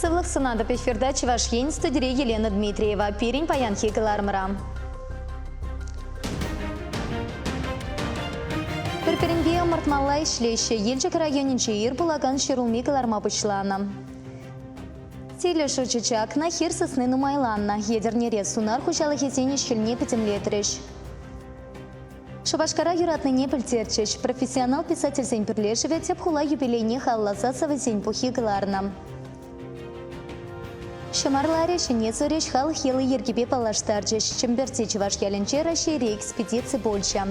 Сывлӑх сунатӑп эфирта Чӑваш Ен студире Елена Дмитриева. Пирӗн паянхи кӑларӑмра. Пӗр-пӗринпе ӑмӑртмалла ӗҫлеҫҫӗ. Елчӗк районӗнче ир пулакан ҫӗрулми кӑларма пуҫланӑ. Тилӗ шучӗ чакнӑ, хир сысни нумайланнӑ. Етӗрнере сунар хуҫалӑхӗсен ӗҫ-хӗлне пӗтӗмлетрӗҫ. Шупашкара юратнине пӗлтерчӗҫ. Профессионал писательсен пӗрлешӗвӗ тӗп хула юбилейне халалласа сӑвӑсен пуххи кӑларнӑ. Ҫӑмарларӗ, ҫӗне сорӗҫ, халӑх йӑли-йӗркипе паллаштарчӗҫ. Чӗмпӗрти чӑваш ялӗнче Раҫҫейри экспедици пулчӗ.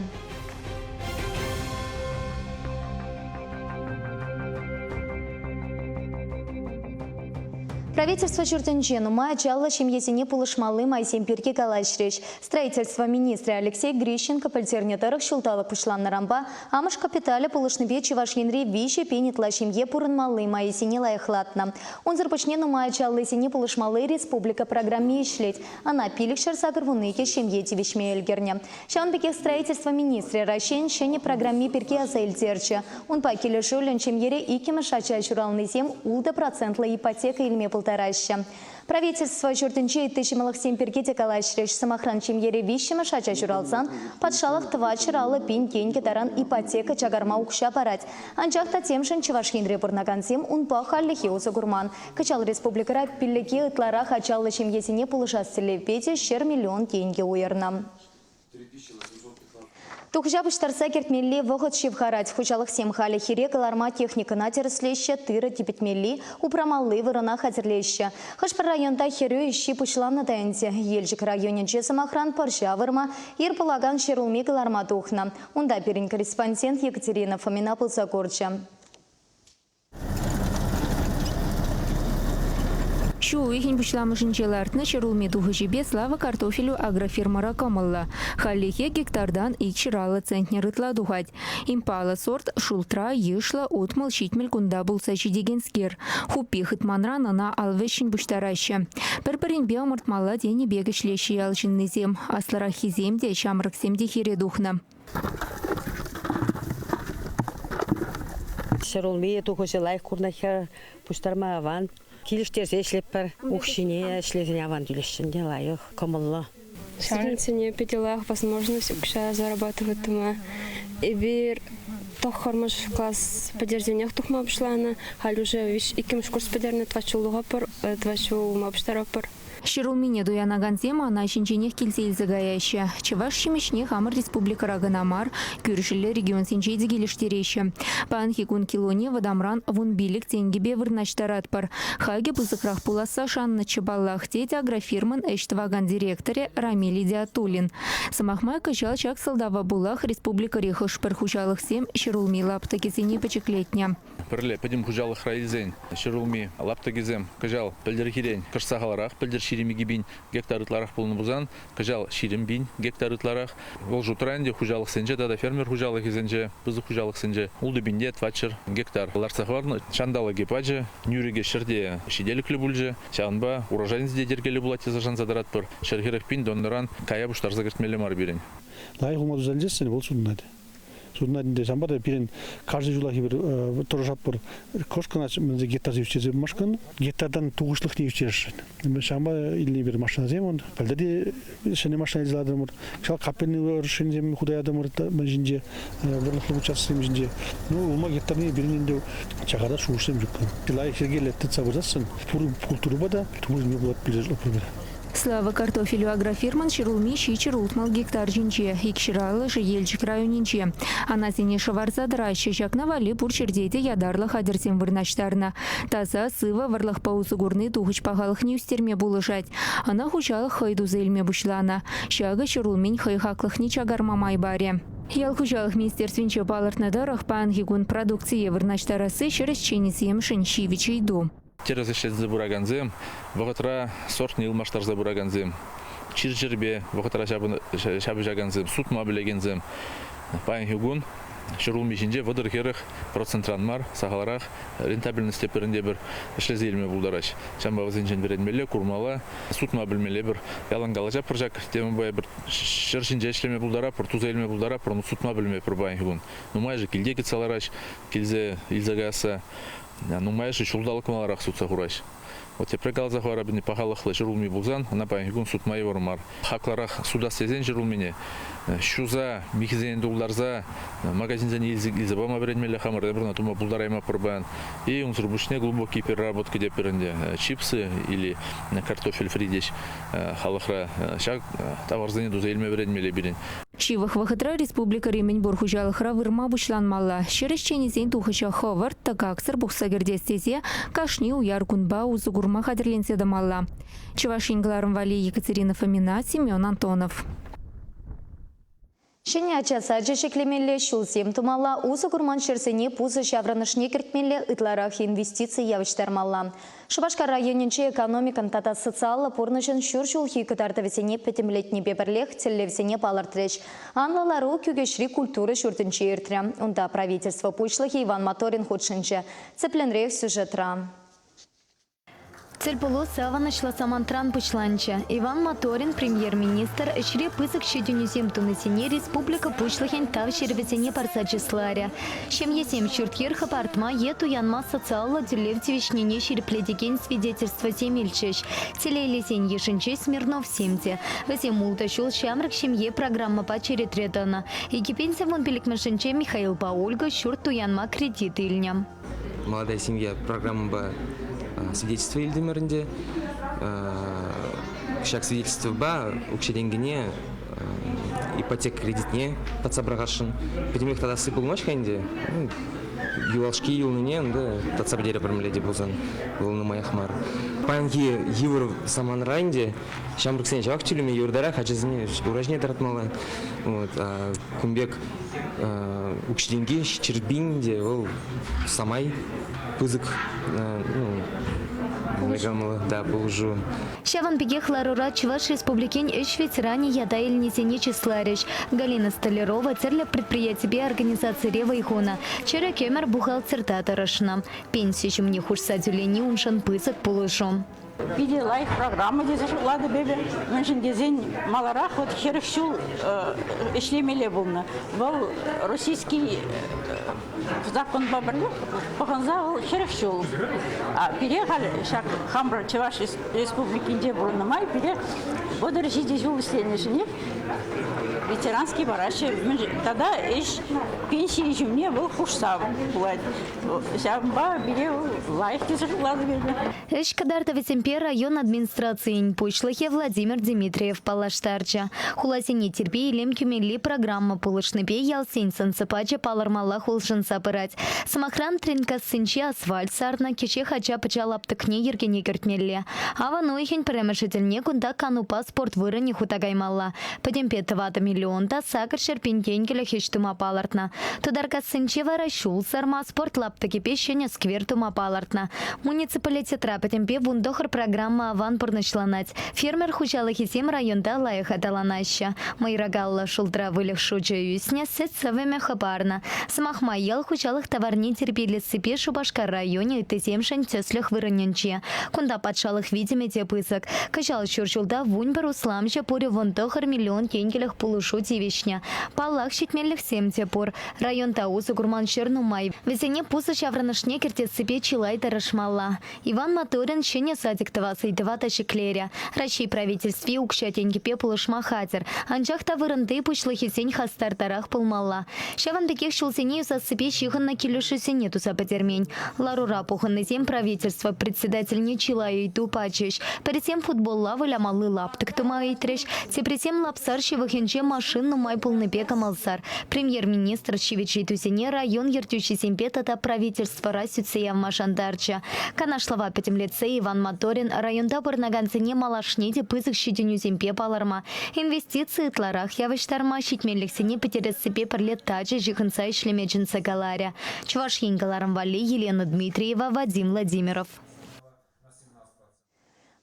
Правительство ҫуртӗнче нумай ачаллӑ ҫемьесене пулӑшмалли майсем пирки калаҫрӗҫ. Строительство министрӗ Алексей Грищенко пӗлтернӗ тӑрӑх, ҫулталӑк пуҫланнӑранпа амӑш капиталӗ пулӑшнипе Чӑваш Енри 3 000 ытла ҫемье пурӑнмалли майӗсене лайӑхлатнӑ. Унсӑр пуҫне нумай ачаллисене пулӑшмалли республика программи ӗҫлет. Ӑна 582 ҫемье тивӗҫме ӗлкӗрнӗ. Ҫавӑн пекех строительство министрӗ Раҫҫейӗн ҫӗнӗ программи пирки аса илтерчӗ. Унпа килӗшӳллӗн ҫемьере иккӗмӗш ача ҫуралнисем ултӑ процентлӑ ипотека илме пултараҫҫӗ. Правительство ҫуртӗнче ытти ҫӑмӑллӑхсем пирки те калаҫрӗҫ. Сӑмахран, ҫемьере виҫҫӗмӗш ача ҫуралсан патшалӑх 450 пин тенкӗ таран ипотека чакарма укҫа парать. Анчах та темшӗн Чӑваш Енре пурӑнакансем унпа хальлӗхе усӑ курман. Кӑҫал республикӑра пиллӗке ытларах ачаллӑ ҫемьесене пулӑшас тӗллевпе те 100 миллион тенкӗ уйӑрнӑ. Тухӑҫа пуҫтарса кӗртмелли вӑхӑт ҫывхарать. Хуҫалӑхсем халӗ хире кӑларма техникӑна тӗрӗслеҫҫӗ, тырӑ типӗтмелли, упрамалли вырӑна хатӗрлеҫҫӗ. Хӑш-пӗр районта хӗрӳ ӗҫҫи пуҫланнӑ та ӗнтӗ. Елчӗк районӗнче, сӑмахран, пӑрҫа вырма, ир пулакан ҫӗрулми кӑларма тухнӑ. Унта пирӗн корреспондент Екатерина Фомина пулса курчӗ. Ҫу уйӑхӗн пуҫламӑшӗнче лартнӑ ҫӗрулми тухӑҫӗпе Слава картофелю агрофирмӑра кӑмӑллӑ. Хальлӗхе гектартан 250 центнер ытла тухать. Импала сорт шултра, йышлӑ, 60-70 кунта пулса ҫитекенскер. Хуппи хытманран ӑна ал вӗҫҫӗн пуҫтараҫҫӗ. Пӗр-пӗринпе ӑмӑртмалла тенӗ пек ӗҫлеҫҫӗ ял ҫыннисем. Аслӑраххисем те, ҫамрӑксем те хире тухнӑ. Ҫӗрулми тухӑҫӗ лайӑх курнать-ха, пуҫтарма аван. Килӗштерсе ӗҫлетпӗр. Укҫине ӗҫлесен аван тӳлеҫҫӗ ӗнтӗ, лайӑх, кӑмӑллӑ. Студентсене питӗ лайӑх возможность укҫа зарабатывать тума. Эпир тӑххӑрмӗш класс пӗтерсенех тухма пуҫланӑ. Халь уже иккӗмӗш курс пӗтернӗ, тӑват ҫуллӑха тӑват ҫул ума пуҫтаратпӑр. Ҫӗрулмине туянакансем ана ҫинченех килсе илсе каяҫҫӗ. Чӑваш ҫимӗҫне хамӑр республикӑра кӑна мар, кӳршӗллӗ регионсенче те килӗштереҫҫӗ. Паянхи кун килоне вӑтамран 15 тенкӗпе вырнаҫтаратпӑр. Хакӗ пысӑкрах пуласса шаннӑччӗ паллах, тет агрофирмӑн ӗҫ тӑвакан директорӗ Рамиль Идиатуллин. Сӑмах май, кӑҫал ҫак сӑлтава пулах республикӑри хӑш-пӗр хуҫалӑхсем ҫӗрулми лаптӑкӗсене пӗчӗклетнӗ. Пӗрле пӗтӗм хуҫалӑхра илсен ҫӗрулми лаптӑкӗсем кӑҫал пӗлтӗрхирен кӑшт сахалрах, пӗлтӗр 22 пин гектар ытларах пулнӑ пулсан, кӑҫал 20 пин гектар ытларах. Вӑл шутра ӗнтӗ хуҫалӑхсенче тата фермер хуҫалӑхӗсенче, пысӑк хуҫалӑхсенче ултӑ пинте тӑватҫӗр гектар лартса хӑварнӑ. Ҫанталӑкӗ пачӗ, нӳрӗкӗ ҫӗрте ҫителӗклӗ пулчӗ. Ҫавӑнпа урожайность те йӗркеллӗ пулать тесе шанса тӑратпӑр. 140 пин тоннӑран кая пуҫтарса кӗртмелле мар пирӗн. Лайӑх улма туса илсессӗн вӑл сутӑнать. Сутӑнать ӗнтӗ. Ҫавӑнпа та пирӗн кашни ҫулах эпир тӑрӑшатпӑр. Кӑшт кӑна гектарсем ӳстерсе пымашкӑн, гектартан тухӑҫлӑхне ӳстересшӗн. Ҫавӑнпа илнӗ эпир машинасем. Он пӗлтӗр те ҫӗнӗ машина илсе лартӑмӑр. Ҫав капельный ӑрӑшшинсем хута ятӑмӑр мӗн ҫинче, вӑрлӑхлӑ участоксем ҫинче. Ну, улма гектарне пирӗн ӗнтӗ чакарас шухӑшсем ҫук. Лайӑх йӗркеллӗ тытса пырсассӑн пур культурӑпа та тухӑҫ пулать пӗлсе Слава картофелю агрофирмӑн ҫӗрулми 760 гектар ҫинче, икҫӗр Елчӗк районӗнче. Анасене шӑварса тӑраҫҫӗ, ҫакна валли пур ҫӗрте те ятарлӑ хатӗрсем вырнаҫтарнӑ. Таса, сывӑ вӑрлӑхпа усӑ курни тухӑҫ пахалӑхне ӳстерме пулӑшать. Ӑна хуҫалӑх хӑй туса илме пуҫланӑ. Ҫакӑ ҫӗрулмин хӑй хаклӑхне чакарма май парӗ. Ял хуҫалӑх министерствинче палӑртнӑ тӑрӑх, паянхи кун продукцие вырнаҫтарасси ҫӗр ӗҫченӗсемшӗн ҫивӗч ыйту. Тӗрӗс ӗҫлесе пыракансем, вӑхӑтра сортне ылмаштарса пыракансем, чир-чӗрпе вӑхӑтра ҫапӑҫакансем, сутма пӗлекенсем паянхи кун ҫӗрулми ҫинче 30-40 процентран мар, сахалрах рентабельность тепӗрӗн те пӗр ӗҫлесе илме пултараҫ. Ҫавӑнпа вӗсенчен вӗренмелле, курмалла, сутма пӗлмелле пӗр. Ялан калаҫатпӑр ҫак темӑпа эпир ҫӗр ҫинче ӗҫлеме пултаратпӑр, туса илме пултаратпӑр, но сутма пӗлмепӗр паянхи кун. Нумайӑшӗ килте кӗтсе лараҫ, килсе илсе каясса. Нумайӑшӗ ҫулталӑк маларах сутса хураҫ. Вот тепре каласа хӑварап, пахалӑхлӑ ҫӗрулми пулсан, ӑна паянхи кун сутма йывӑр мар. Хаклӑрах сутас тесен ҫӗрулмине ҫуса, михӗсене тултарса магазинсене илсе пама вӗренмелле хамӑр эпир ӑна тума пултараймастпӑр паян. И унсӑр пуҫне глубокий переработка тетпӗр ӗнтӗ. Чипсы или картофель фри теҫ халӑхра. Ҫак таварсене туса илме вӗренмелле пирӗн. Ҫывӑх вӑхӑтра республикӑри мӗнпур хуҫалӑхра вырма пуҫланмалла. Ҫӗр ӗҫченӗсен тухӑҫа хӑвӑрт, тӑкаксӑр пухса кӗртес тесе кашни уяр кунпа усӑ курма хатӗрленсе тӑмалла. Чӑваш Ен кӑларӑм валли Екатерина Фомина, Семен Антонов. Ҫӗнӗ ача сачӗ ҫӗклемелле, ҫулсем тумалла, усӑ курман ҫӗрсене пусӑ ҫаврӑнӑшне кӗртмелле, ытларах инвестици явӑҫтармалла. Шупашкар районӗнче экономикӑн тата социаллӑ пурнӑҫӑн ҫур ҫулхи кӑтартӑвӗсене пӗтӗмлетнипе пӗрлех тӗллевсене палӑртрӗҫ. Анлӑ лару Кӳкеҫри культура ҫуртӗнче иртрӗ. Унта правительство пуҫлӑхӗ Иван Моторин хутшӑнчӗ. Тӗплӗнрех сюжетра. Тӗлпулу савӑнӑҫлӑ самантран пуҫланчӗ. Иван Моторин премьер-министр ӗҫре пысӑк ҫитӗнӳсем тунисене республика Пуҫлӑхӗн Тав ҫырӑвӗсене парса чысларӗ. Ҫемьесем ҫурт-йӗр хӑпартма е туянма социаллӑ тӳлев тивӗҫнине ҫирӗплетекен свидетельствӑсем илчӗҫ. Телейлисен йышӗнче Смирновсем те. Вӗсем ултӑ ҫул Ҫамрӑк ҫемье программӑпа черетре тӑнӑ. 2015-мӗшӗнче Михаилпа Ольга ҫурт туянма кредит илнӗ. «Молодая семья» программӑпа свидетельство илтӗмӗр ӗнтӗ. Ҫак свидетельствӑпа укҫа-тенкӗне ипотека кредитне татса пӑрахасшӑн. Пӗтӗмпех татасси пулмасть-ха ӗнтӗ. Юлашки юлнине ӗнтӗ татса пӗтерӗпӗр мӗнле те пулсан. Вӑл нумаях мар. Паянхи йывӑр саманра ӗнтӗ ҫамрӑксене ҫавах тӳлеме йывӑртарах, ачасене ура ҫине тӑратмалла. Вот, кун пек укҫи-тенки ҫӗрпин те вӑл самай пысӑк ну, да, пулӑшу. Ҫавӑн пекех ларура Чӑваш Республикин ӗҫ ветеранӗ ята илнисене чысларӗҫ. Галина Столярова тӗрлӗ предприятипе организацире вӑй хунӑ, чӗрӗк ӗмӗр бухгалтерта тӑрӑшнӑ. Пенси ҫумне хушса тӳлени уншӑн пысӑк пулӑшу. Питӗ лайӑх программа тесе шутлатӑп эпӗ. Мӗншӗн тесен маларах вот 40 ҫул ӗҫлемелле пулнӑ. Вӑл российский законпа пӗрле пӑхӑнса вӑл 40 ҫул. А пире халь ҫак хамӑр Чӑваш Республикинче пурӑннӑ май пире 37 ҫул ӗҫленӗшӗнех ветеранский параҫҫӗ. Тата ӗҫ пенсийӗ ҫумне вӑл хушса пулать. Ҫавӑнпа пире лайӑх тесе шутлатӑп эпӗ. Ӗҫ кӑтартӑвӗсемпе район администрацийӗн пуҫлӑхӗ Владимир Дмитриев паллаштарчӗ. Хуласене тирпей-илем кӳмелли программа пулӑшнипе ялсен сӑн-сӑпачӗ палӑрмаллах улшӑнса пырать. Сӑмахран, Тренкассинче асфальт сарнӑ, кӗҫех ача-пӑча лаптӑкне йӗркене кӗртмелле. Авӑн уйӑхӗн пӗрремӗшӗ тӗлне кунта канупа спорт вырӑнӗ хута каймалла. Пӗтӗмпе 4 миллион та 800 пин тенкӗлӗх ӗҫ тума палӑртнӑ. Тутаркассинче вара ҫул сарма, спорт лаптӑкӗпе ҫӗнӗ сквер тума палӑртнӑ. Муниципалитетра пӗтӗмпе 19 программа аван пурнӑҫланать. Фермер хуҫалӑхӗсем районта лайӑх аталанаҫҫӗ. Мӑйракаллӑ шултра выльӑх шучӗ ӳснӗ, сӗт сӑвӑмӗ хӑпарнӑ. Сӑмах май, ял хуҫалӑх таварне тирпейлессипе Шупашкар районӗ ыттисемшӗн тӗслӗх вырӑнӗнче. Кунта патшалӑх витӗмӗ те пысӑк. Кӑҫал ҫур ҫулта 11 усламҫӑ пурӗ 19 миллион тенкӗлӗх пулӑшу тивӗҫнӗ. Паллах, ҫитменлӗхсем те пур. Районта усӑ курман ҫӗр нумай. Вӗсене пусӑ ҫаврӑнӑшне кӗртессипе чылай тӑрӑшмалла. Иван Моторин ҫӗнӗ садик тӑвас ыйтӑва та ҫӗклерӗ. Раҫҫей Правительстви укҫа-тенкӗпе пулӑшма хатӗр. Анчах та вырӑнти пуҫлӑхӗсен хастартарах пулмалла. Ҫавӑн пекех ҫулсене юсассипе ҫыхӑннӑ килӗшӳсене туса пӗтермен. Ларура пухӑннисем правительство председательне чылай ыйту пачӗҫ. Пӗрисем футболла вылямалли лаптӑк тума ыйтрӗҫ, теприсем Лапсар ҫывӑхӗнче машин нумай пулнипе кӑмӑлсӑр. Премьер-министр ҫивӗч ыйтусене район ертӳҫисемпе тата правительствӑра сӳтсе явма шантарчӗ. Канашлӑва пӗтӗмлетсе Иван Моторин районта пурӑнакансене малашне те пысӑк ҫитӗнӳсемпе палӑрма, инвестици ытларах явӑҫтарма, ҫитменлӗхсене пӗтерессипе пӗрле тачӑ ҫыхӑнса ӗҫлеме чӗнсе каларӗ. Чӑваш Ен кӑларӑм валли Елена Дмитриева, Вадим Владимиров.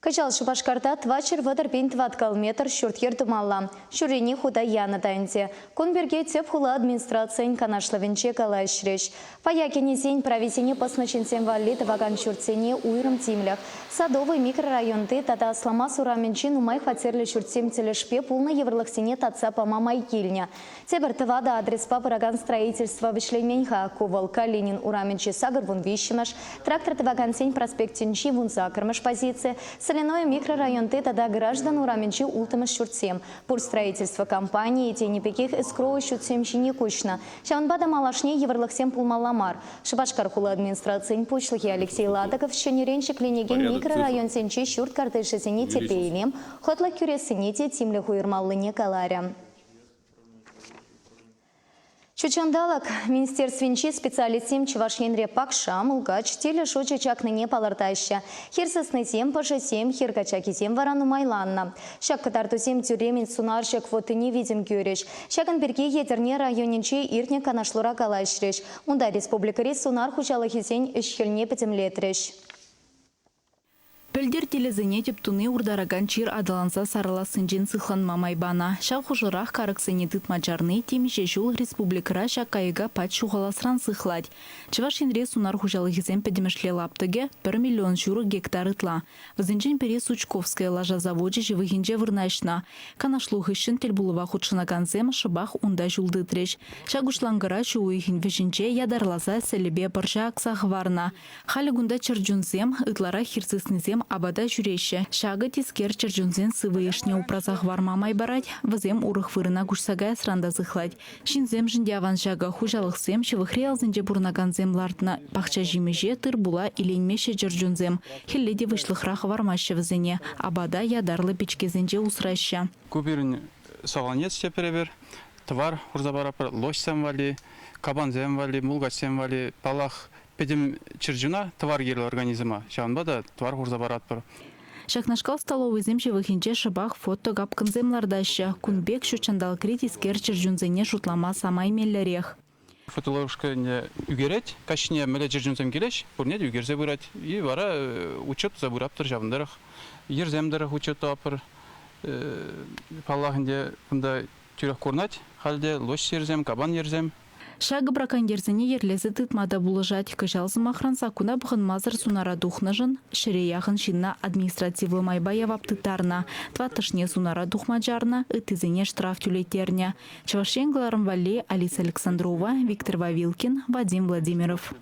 Кӑҫал Шупашкарта 430 пин тӑваткал метр ҫурт-йӗр тумалла. Ҫуррине хута янӑ та ӗнтӗ. Кун пирки тӗп хула администрацийӗн канашлӑвӗнче калаҫрӗҫ. Пая кӗнисен прависене пӑснӑ ҫынсем валли тӑвакан ҫуртсене уйрӑм тимлӗх. Садовый микрорайонти тата Асламас урамӗнчи нумай хваттерлӗ ҫуртсем тӗлӗшпе пулнӑ йывӑрлӑхсене татса пама май килнӗ. Тепӗр тӑватӑ адреспа пыракан строительство вӗҫленмен-ха. Ку вӑл Калинин урамӗнчи 83-мӗш, Трактор тӑвакансен проспектӗнчи 18-мӗш позици, Соляное микрорайонти тата Граждан урамӗнчи улттӑмӗш ҫуртсем. Пур строительство компанийӗ тенӗ пекех эскроу ҫуртсем ҫине куҫнӑ. Ҫавӑнпа та малашне йывӑрлӑхсем пулмалла мар. Шупашкар хула администрацийӗн пуҫлӑхӗ Алексей Ладыков ҫӗнӗрен ҫӗкленекен микрорайонсенчи ҫурт картишӗсене тирпей-илем, хӑтлӑх кӳрессине те тимлӗх уйӑрмаллине каларӗ. Ҫутҫанталӑк министерствинчи специалистсем Чӑваш Енре пакша, мулкач, тилӗ шучӗ чакнине палӑртаҫҫӗ. Хир сыснисем, пӑшисем, хир качакисем вара нумайланнӑ. Ҫак кӑтартусем тӳрремӗн сунарҫӑ квотине витӗм кӳрӗҫ. Ҫакӑн пирки Етӗрне районӗнче иртнӗ канашлура калаҫрӗҫ. Унта республикӑри сунар хуҫалӑхӗсен ӗҫ-хӗлне пӗтӗмлетрӗҫ. Пӗлтӗр тилӗсене тӗп туни уртаракан чир аталанса сарӑлассинчен сыхланма май панӑ. Ҫав хушӑрах карӑксене тытма чарни темиҫе ҫул республикӑра ҫак кайӑка пач ҫухаласран сыхлать. Чӑваш Енре сунар хуҫалӑхӗсен пӗтӗмӗшле лаптӑкӗ пӗр миллион ҫурӑ гектар ытла. Вӗсенчен пӗри Сучковская лаша завочӗ ҫывӑхӗнче вырнаҫнӑ. Канашлу хыҫҫӑн тӗлпулӑва хутшӑнакансем шӑпах унта ҫул тытрӗҫ. Ҫак уҫланкӑра ҫу уйӑхӗн вӗҫӗнче ятарласа сӗлӗпе пӑрҫа акса хӑварнӑ. Халӗ кунта чӗрчунсем, ытларах хир сыснисем апата ҫӳреҫҫӗ. Ҫакӑ тискер чӗрчунсен сывӑ йышне упраса хӑварма май парать, вӗсем урӑх вырӑна куҫса каясран та сыхлать. Ҫынсемшӗн те аван ҫакӑ. Хуҫалӑхсем, ҫывӑхри ялсенче пурӑнакансем лартнӑ пахча ҫимӗҫе, тыр-пула иленмеҫҫӗ чӗрчунсем. Хӗлле те выҫлӑхра хӑвармаҫҫӗ вӗсене, апата ятарлӑ пичкесенче усраҫҫӗ. Ку пирӗн солонец те пӗрепӗр, тӑвар хурса паратпӑр, лосьсем валли, кабансем валли, мулкачсем валли, паллах, Пӗтӗм чӗрчуна тӑвар кирлӗ организма, ҫавӑнпа та тӑвар хурса паратпӑр. Ҫакнашкал столовӑйсем ҫывӑхӗнче шӑпах фотокапкӑнсем лартаҫҫӗ. Кун пек ҫут ҫанталӑкри тискер чӗрчунсене шутлама самай меллӗрех. Фотоловушка ӗнтӗ ӳкерет. Каҫхине мӗнле чӗрчунсем килӗҫ, пурне те ӳкерсе пырать. И вара учет туса пыратпӑр ҫавӑн тӑрӑх. Йӗрсем тӑрӑх учет тӑватпӑр. Паллах ӗнтӗ, кунта тӳрех курӑнать. Халь те лоҫ йӗрсем, кабан йӗрсем. Ҫакӑ браконьерсене йӗрлесе тытма та пулӑшать. Кӑҫал, сӑмахран, саккуна пӑхӑнмасӑр сунара тухнӑшӑн ҫӗре яхӑн ҫынна административлӑ майпа явап тыттарнӑ. Тӑваттӑшне сунара тухма чарнӑ, ыттисене штраф тӳлеттернӗ. Чӑваш Ен кӑларӑм валли Алиса Александрова, Виктор Вавилкин, Вадим Владимиров.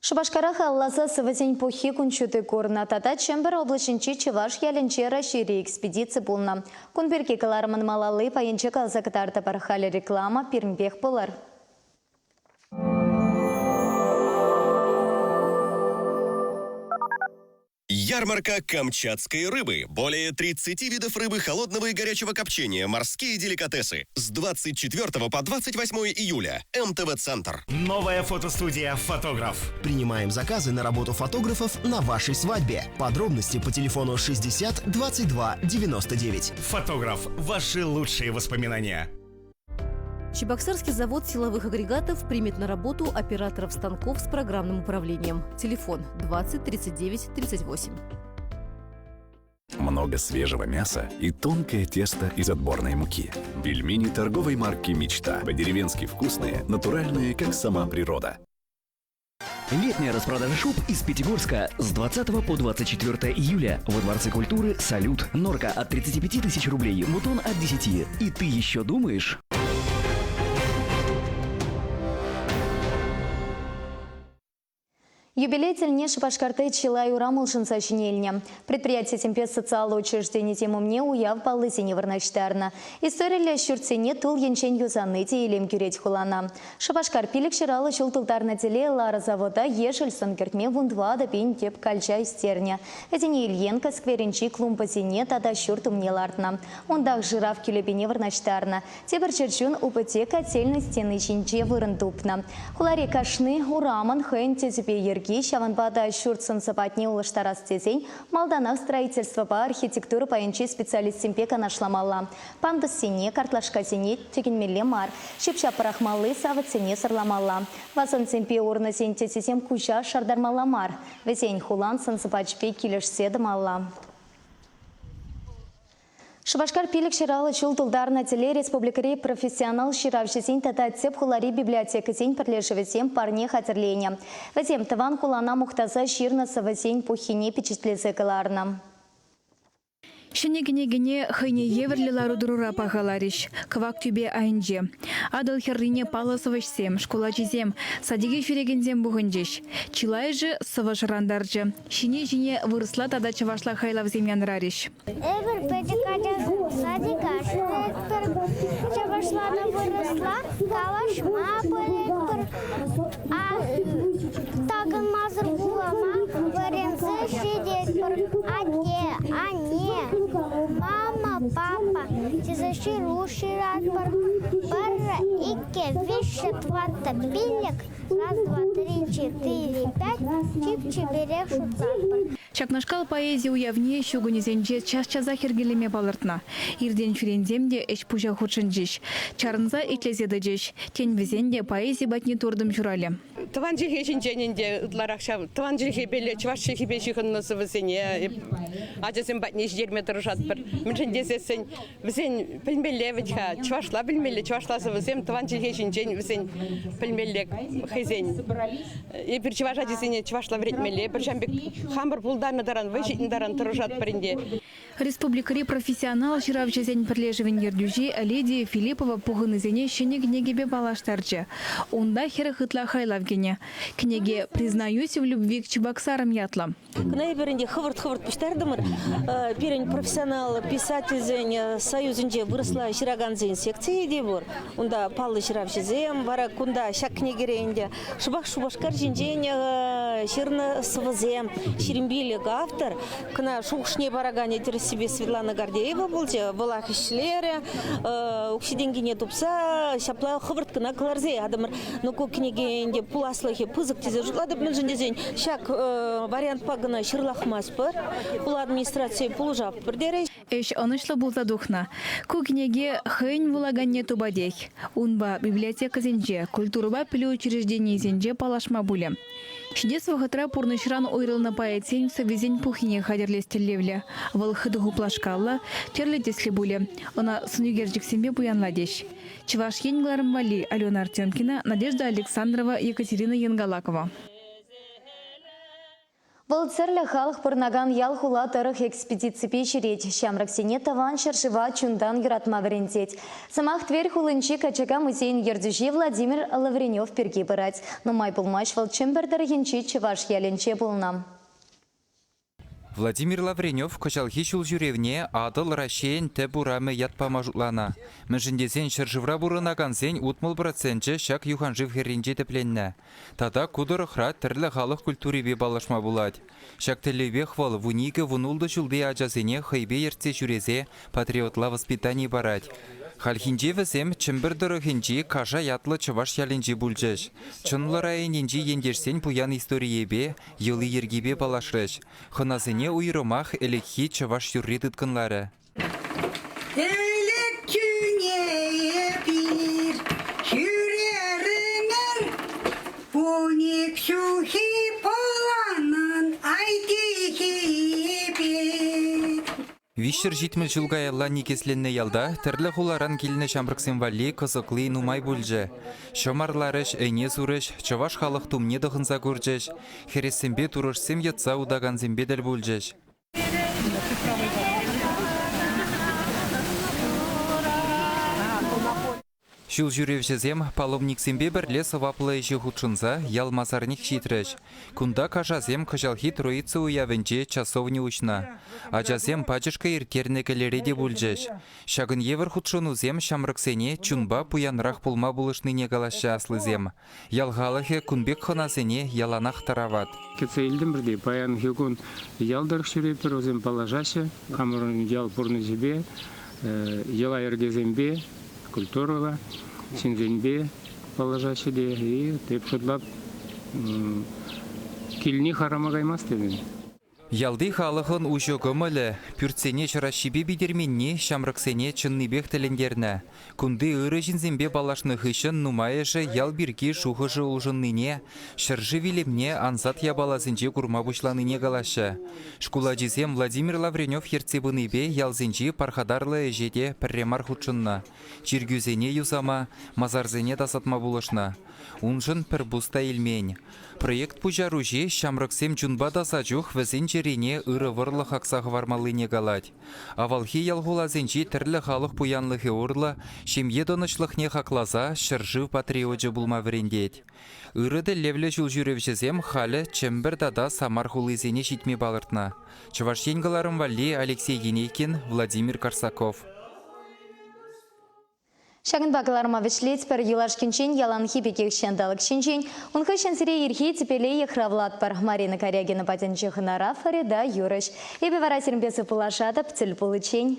Шупашкара халалласа сӑвӑсен пуххи кун ҫути курнӑ тата Чӗмпӗр облаҫӗнчи чӑваш ялӗнче Раҫҫейри экспедици пулнӑ. Кун пирки кӑларӑмӑн малалли пайӗнче каласа кӑтартӑпӑр. Халӗ реклама пирӗнпех пулӑр. Ярмарка камчатской рыбы. Более 30 видов рыбы холодного и горячего копчения, морские деликатесы. С 24 по 28 июля. МТВ-центр. Новая фотостудия «Фотограф». Принимаем заказы на работу фотографов на вашей свадьбе. Подробности по телефону 60 22 99. «Фотограф». Ваши лучшие воспоминания. Чебоксарский завод силовых агрегатов примет на работу операторов станков с программным управлением. Телефон 20 39 38. Много свежего мяса и тонкое тесто из отборной муки. Пельмени торговой марки «Мечта». По-деревенски вкусные, натуральные, как сама природа. Летняя распродажа шуб из Пятигорска с 20 по 24 июля во Дворце культуры «Салют». Норка от 35 тысяч рублей, мутон от 10. И ты еще думаешь? Юбилей тӗлне Шупашкарти чылай урам улшӑнса ҫӗнелнӗ. Предприятисемпе социаллӑ учрежденисем умне уяв паллисене вырнаҫтарнӑ. Историллӗ ҫуртсене тул енчен юсани те илем кӳрет хулана. Шупашкар 550 ҫул тултарнӑ тӗле Лара завода ешӗл сӑн кӗртме 14 пин тӗп калча ӳстернӗ. Вӗсене Ильенко скверӗнчи клумбӑсене тата ҫурт умне лартнӑ. Унтах жираф кӳлепине вырнаҫтарнӑ. Тепӗр чӗрчун упӑте котельнӑй стени ҫинче вырӑн тупнӑ. Хулари кашни урамӑн хӑйӗн тӗсӗпе йӗрки. пирки, ҫавӑнпа та ҫурт сӑн-сӑпатне улӑштарас тесен малтанах строительствӑпа архитектура пайӗнчи специалистсемпе канашламалла. Пандуссене, картлашкасене тӗкӗнмелле мар, ҫӳп-ҫап пӑрахмалли савӑтсене сӑрламалла. Вазонсемпе урнӑсен тӗсӗсем куҫа шартармалла мар, вӗсен хулан сӑн-сӑпачӗпе килӗшсе тӑмалла. Шупашкар 550 ҫул тултарнӑ тӗле республикӑри профессионал ҫыравҫӑсен тата тӗп хулари библиотекӑсен пӗрлешӗвӗсем парне хатӗрленӗ. Вӗсем тӑван хулана мухтаса ҫырнӑ сӑвӑсен пуххине пичетлесе кӑларнӑ. Ҫӗнӗ кӗнекене хӑйне евӗрлӗ лару-тӑрура пахаларӗҫ кӑвак тӳпе айӗнче. Атӑл хӗррине паллӑ сӑвӑҫсем, шкул ачисем, садике ҫӳрекенсем пухӑнчӗҫ. Чылайӑшӗ сӑвӑ шӑрантарчӗ. Ҫине-ҫине вырӑсла тата чӑвашла хайлавсем янрарӗҫ. Эпир пӗчӗк ачасем садика ҫӳретпӗр, чӑвашла та вырӑсла калаҫма пӗлетпӗр. Такӑнмасӑр вулама вӗренсе ҫитетпӗр. Атте, анне, мама, папа тесе ҫыру ҫыратпӑр. Пӗрре, иккӗ, виҫҫӗ, тӑваттӑ, пиллӗк, раз, два, три, четыре, пять чип-чиперех шутлатпӑр. Ҫакнашкал поэзи уявне ҫу кунӗсенче час-часах йӗркелеме палӑртнӑ. Иртен-ҫӳренсем те ӗҫ-пуҫа хутшӑнчӗҫ. Чарӑнса итлесе тӑчӗҫ. Тен, вӗсен те поэзи патне туртӑм ҫуралӗ. Тӑван чӗлхе ҫинчен ӗнтӗ ытларах ҫав тӑван чӗлхепелле чӑваш чӗлхипе ҫыхӑннӑ сӑвӑсене ачасем патне ҫитерме тӑрӑшатпӑр. Мӗншӗн тесессӗн вӗсен пӗлмелле вӗт-ха, чӑвашла пӗлмелле, чӑвашла сӑвӑсем тӑван чӗлхе ҫинчен вӗсен пӗлмелле хӑйсен. Эпир чӑваш ачисене чӑвашла вӗрентмелле, пӗр ҫавӑн пек хамӑр пултарнӑ таран, вӑй ҫитнӗ таран тӑрӑшатпӑр ӗнтӗ. Республикӑри профессионал ҫыравҫӑсен пӗрлешӗвӗн ертӳҫи Лидия Филиппова пухӑннисене ҫӗнӗ кӗнекепе паллаштарчӗ. Унта 40 ытла хайлав кӗнӗ. Кӗнеке «Признаюсь в любви к Чебоксарам» ятлӑ. Кӑна эпир ӗнтӗ хӑвӑрт-хӑвӑрт пуҫтартӑмӑр. Пирӗн профессионал писательсен союзӗнче вырӑсла ҫыракансен секцийӗ те пур. Унта паллӑ ҫыравҫӑсем вара кунта ҫак кӗнекере ӗнтӗ шӑпах Шупашкар ҫинчен ҫырнӑ сӑвӑсем 25 автор. Кӑна шухӑшне параканӗ тӗрӗссипе Светлана Гордеева пулчӗ. Вӑлах ӗҫлерӗ, укҫи-тенкине тупса ҫапла хӑвӑрт кӑна кӑларса ятӑмӑр. Ну, ку кӗнеке ӗнтӗ пуласлӑхӗ пысӑк тесе шутлатӑп, мӗншӗн тесен ҫак вариантпа кӑна ҫырлахмастпӑр. Хула администрацийӗ пулӑшатпӑр терӗҫ. Ӗҫ ӑнӑҫлӑ пулса тухнӑ. Ку кӗнеке хӑйӗн вулаканне тупатех. Унпа библиотекӑсенче, культурӑпа пӗлӳ учрежденийӗсенче паллашма пулӗ. Ҫитес вӑхӑтра пурнӑҫран уйрӑлнӑ поэтсен сӑввисен пуххине хатӗрлес тӗллевлӗ. Вӑл хытӑ хуплашкаллӑ, тӗрлӗ тӗслӗ пулӗ. Ӑна сӑнӳкерчӗксемпе пуянлатӗҫ. Чӑваш Ен кӑларӑм валли Алена Артемкина, Надежда Александрова, Екатерина Янгалакова. Вӑл тӗрлӗ халӑх пурӑнакан ял-хула тӑрӑх экспедиципе ҫӳрет, ҫамрӑксене тӑван ҫӗршыва чунтан юратма вӗрентет. Сӑмах Тверь хулинчи Качака музейӗн ертӳҫи Владимир Лавренев пирки пырать. Нумай пулмасть вӑл Чӗмпӗр тӑрӑхӗнчи чӑваш ялӗнче пулнӑ. Владимир Лавренев кӑҫалхи ҫул ҫӳревне Атӑл Раҫҫейӗн тӗп урамӗ ят пама шутланӑ. Мӗншӗн тесен ҫӗршывра пурӑнакансен 60 проценчӗ ҫак юханшыв хӗрринче тӗпленнӗ. Тата ку тӑрӑхра тӗрлӗ халӑх культурипе паллашма пулать. Ҫак тӗллевпех вӑл 12-16 ҫулти ачасене хӑйпе ертсе ҫӳресе патриотла воспитани парать. Хальхинче вӗсем Чӗмпӗр тӑрӑхӗнчи Каша ятлӑ чӑваш ялӗнче пулчӗҫ. Чӑнлӑ районӗнчи ентешсен пуян историйӗпе, йӑли-йӗркипе паллашрӗҫ. Хӑнасене уйрӑмах ӗлӗкхи чӑваш юрри тыткӑнларӗ. Ӗлӗк тӳне эпир ҫӳрерӗмӗр, Пуник ҫухи пӑланӑн айтихипе. 370 ҫул каялла никӗсленнӗ ялта тӗрлӗ хуларан килнӗ ҫамрӑксем валли кӑсӑкли нумай пулчӗ. Ҫӑм арларӗҫ, ӗне сурӗҫ, чӑваш халӑх тумне тӑхӑнса курчӗҫ, хӗрессемпе турӑшсем йӑтса утакансемпе тӗл пулчӗҫ. Ҫул ҫӳревҫӗсем паломниксемпе пӗрле сӑваплӑ ӗҫе хутшӑнса ял масарнех ҫитрӗҫ. Кунта кашасем кӑҫалхи Троица уявӗнче часовня уҫнӑ. Ачасем пачӑшкӑ ирттернӗ кӗлӗре те пулчӗҫ. Ҫакӑн евӗр хутшӑнусем ҫамрӑксене чунпа пуянрах пулма пулӑшнине калаҫҫӗ аслисем. Ял халӑхӗ кун пек хӑнасене яланах тарават. Кӗтсе илтӗмӗр те паянхи кун ял тӑрӑх ҫӳретпӗр, вӗсем паллашаҫҫӗ хамӑрӑн ял пурнӑҫӗпе, йӑла-йӗркесемпе, культурӑпа, ҫынсемпе паллашаҫҫӗ те. И теп шутлап, Килни харама каймасть тетӗн. Ялти халӑхӑн уҫӑ кӑмӑлӗ, пӳртсене ҫӑраҫҫипе питӗрменни ҫамрӑксене чӑннипех тӗлӗнтернӗ. Кунти ырӑ ҫынсемпе паллашнӑ хыҫҫӑн нумайӑшӗ ял пирки шухӑшӗ улшӑннине, ҫӗршыв илемне ансат япаласенче курма пуҫланине калаҫҫӗ. Шкул ачисем Владимир Лавренев ертсе пынипе ялсенчи пархатарлӑ ӗҫе те пӗрре мар хутшӑннӑ. Чиркӳсене юсама, масарсене тасатма пулӑшнӑ. Уншӑн пӗр пус та илмен. Проект пуҫаруҫи ҫамрӑксем чунпа таса чух вӗсен чӗрине ырӑ вӑрлӑх акса хӑвармаллине калать. Авалхи ял-хуласенчи тӗрлӗ халӑх пуянлӑхӗ урлӑ ҫемье тӑнӑҫлӑхне хакласа ҫӗршыв патриочӗ пулма вӗрентет. Ырӑ тӗллевлӗ ҫулҫӳревҫӗсем халӗ Чӗмпӗр тата Самар хулисене ҫитме палӑртнӑ. Чӑваш Ен кӑларӑм валли Алексей Енейкин, Владимир Карсаков. Ҫакӑнпа кӑларма вӗҫлетпӗр. Юлашкинчен яланхи пекех ҫанталӑк ҫинчен. Ун хыҫҫӑн сире ирхи тӗпеле йыхравлатпӑр. Марина Карягина патӗнче хӑнара Фарида юрӑҫ. Эпӗ вара сирӗнпе сывпуллашатӑп. Тӗл пуличчен.